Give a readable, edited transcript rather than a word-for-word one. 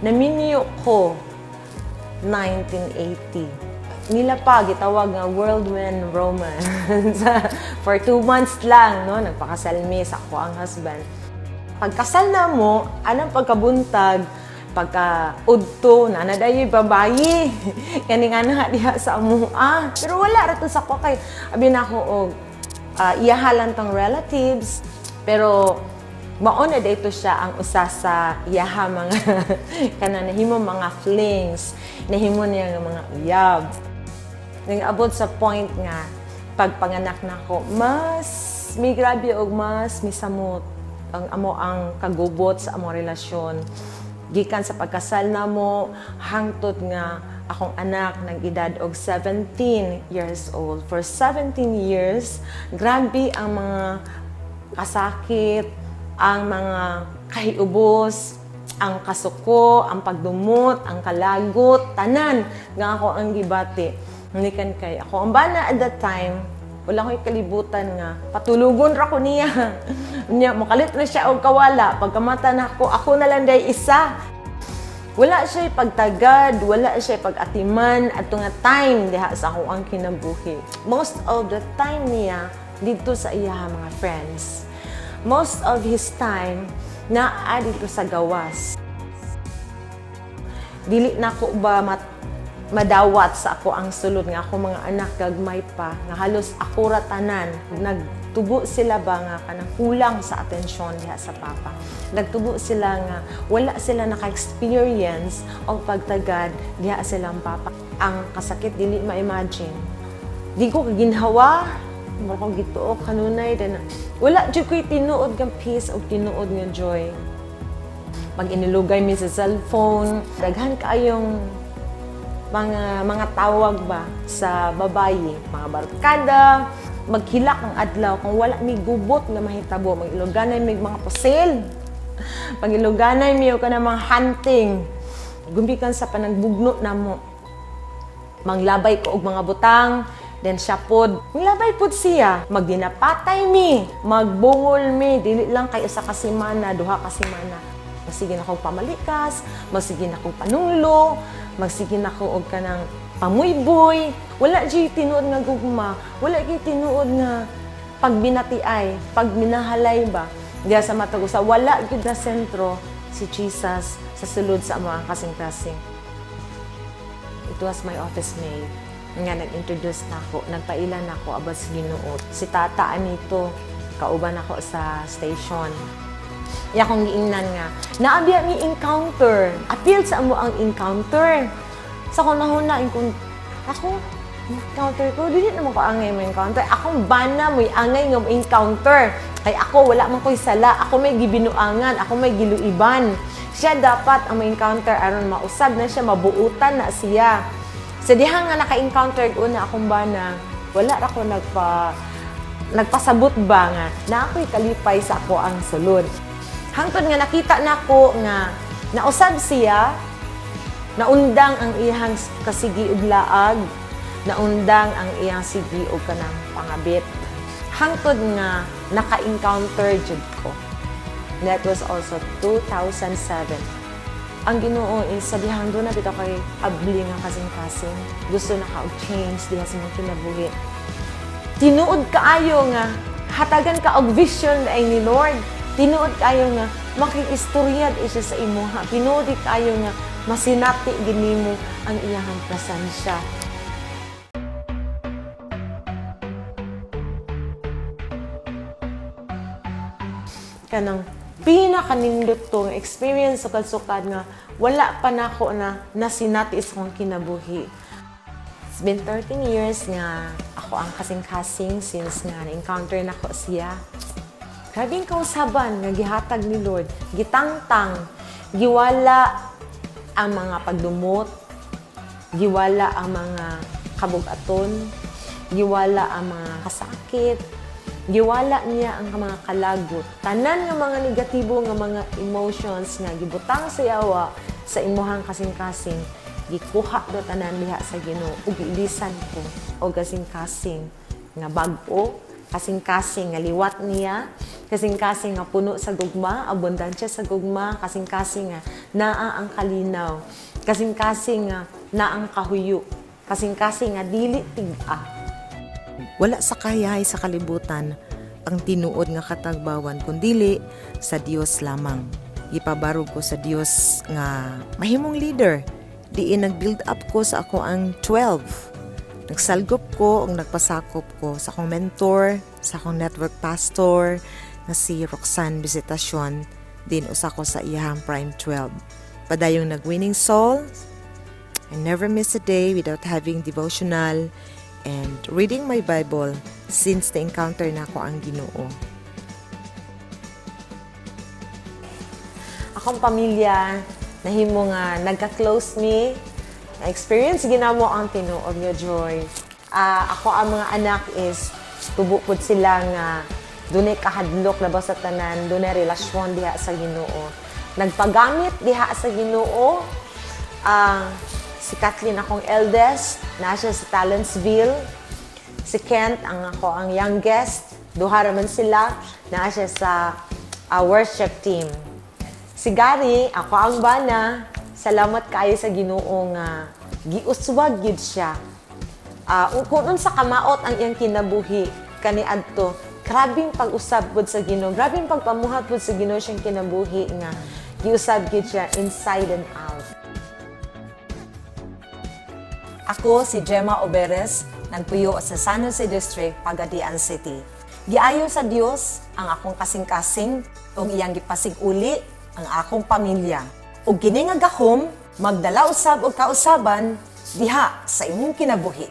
Naminyo ko 1980. Nila pa gitawag nga whirlwind romance. For 2 months lang, no, nagpakasal mi sa ako ang husband. Pagkasal na mo, anang pagkabuntag, pagka udto, na nadayoy babayi. Kani nga na diha sa amoa. Pero wala ra to sa ko kay abi na ako og iyahalan tong relatives. Pero mao na dito siya ang usa sa iyaha mga kana nahimo mga flings, nahimo niya nga mga uyab. Nang abot sa point nga pagpanganak nako, mas may grabe og mas misamot ang amo ang kagubot sa among relasyon. Gikan sa pagkasal namo hangtod nga akong anak nag-edad og 17 years old. For 17 years, grabe ang mga kasakit, ang mga kahiubos, ang kasuko, ang pagdumot, ang kalagot, tanan nga ako ang gibati. Nikan kay ako ang bana at that time, wala ko'y kalibutan nga patulugon ra ko niya. Nya mokalit na siya og kawala, pagkamata nako, ako na lang day isa. Wala siya pagtagad, wala siya pag-atiman adto nga time diha sa ako ang kinabuhi. Most of the time niya didto sa iya mga friends. Most of his time naa dito sa gawas. Dili na ko ba madawat sa ako ang sulod nga ako mga anak gagmay pa nga halos ako ra tanan. Nagtubo sila ba nga kanang kulang sa atensyon diha sa papa. Nagtubo sila nga wala sila naka-experience og pagtagad diha silang papa. Ang kasakit dili ma-imagine. Di ko kaginhawa, mura ko gituo kanunay then wala jud ko'y tinuod nga peace og tinuod nga joy. Pag inilugay mi sa cellphone, daghan kaayong mga tawag ba sa babayi, mga barkada, maghilak ang adlaw kung wala mi gubot nga mahitabo, mag-iluganay mi mga pusil. Pag-iluganay mi og kanang mga hunting. Gumikan sa panagbugno namo. Manglabay ko og mga butang, then siya pod, manglabay pod siya. Magdinapatay mi, magbungol mi, dili lang kay usa ka semana, 2 ka semana. Magsige na kog pamalikas, magsige na kog panunglo, magsige na ko og kanang pamuyboy. Wala jud tinuod nga gugma, wala jud tinuod nga pagbinatiay, pagminahalay ba. Diya sa matag usa, wala gyud na sentro si Jesus sa sulod sa among kasing-kasing. It was my office mate nga nag-introduce na ako, nagpaila na ako about sa Ginoo. Si Tata anito, kauban ako sa station. Iya akong giingnan nga, naabiya mi encounter. Appeal sa amo ang encounter. Sa kung nahuna, kung ako, encounter ko, dili naman ko angay mo encounter. Akong bana mo'y angay nga mo encounter. Kay ako, wala man ko'y sala. Ako may gibinuangan, ako may giluiban. Siya dapat ang ma-encounter aron mausab na siya, mabuutan na siya. Sa diha nga naka-encounter una akong bana, wala ra ko nagpasabot ba nga na ako'y kalipay sa ako ang sulod. Hangtod nga nakita nako nga nausab siya, naundang ang iyang kasigi og laag, naundang ang iyang sigi og kanang pangabit. Hangtod nga naka-encounter jud ko. That was also 2007. Ang Ginoo is sa dihang doon na bitaw kay abli nga kasing-kasing. Gusto na ka og change diha sa imong kinabuhi. Tinuod kaayo nga hatagan ka og vision ay ni Lord. Tinuod kaayo nga makikistorya di siya sa imuha. Tinuod kaayo nga masinati ginimo ang iyahang presensya. Kanang pinakanindot to nga experience sukad-sukad nga wala pa nako na nasinati sa akong kinabuhi. It's been 13 years nga ako ang kasing-kasing since nga na-encounter nako siya. Grabing kausaban nga gihatag ni Lord, gitangtang, giwala ang mga pagdumot, giwala ang mga kabugaton, giwala ang mga kasakit, giwala niya ang mga kalagot. Tanan nga mga negatibo nga mga emotions nga gibutang sa yawa sa imuhang kasing-kasing, Gikuha do tanan diha sa Ginoo ug giilisan ko og kasing-kasing nga bag-o, kasing-kasing nga liwat niya, kasing-kasing nga puno sa gugma, abundansya sa gugma, kasing-kasing nga naa ang kalinaw, kasing-kasing nga naa ang kahuyo, kasing-kasing nga dili tig-a. Wala sa kahayahay sa kalibutan ang tinuod nga katagbawan kundili sa Dios lamang. Gipabarog ko sa Dios nga mahimong leader. Diin nag-build up ko sa ako ang 12. Nagsalgop ko ang nagpasakop ko sa akong mentor, sa akong network pastor nga si Roxanne Visitacion, din usa ko sa iyahang Prime 12. Padayong nag-winning soul, I never miss a day without having devotional and reading my Bible since the encounter nako ang Ginoo. Akong pamilya nahimo nga nagka-close mi, na-experience ginamo ang tinuod nga joy. Ako ang mga anak is tubo pud sila nga dunay kahadlok labaw sa tanan, dunay relasyon diha sa Ginoo. Nagpagamit diha sa Ginoo ang si Kathleen, akong eldest, naa siya sa Talentsville. Si Kent, ang ako ang youngest, duha ra man sila, naa siya sa worship team. Si Gary, ako ang bana, salamat kaayo sa Ginoo nga giuswag gyud siya. Kung unsa kamaot ang iyang kinabuhi kaniadto, grabing pag-usab pud sa Ginoo, grabing pagpamuhat pud sa Ginoo siyang kinabuhi nga giusab gyud siya inside and out. Ako si Gemma Oberes, nagpuyo sa San Jose District, Pagadian City. Giayo sa Dios ang akong kasing-kasing ug iyang gipasig-uli ang akong pamilya. Ug kini nga gahom magdala usab og kausaban diha sa imong kinabuhi.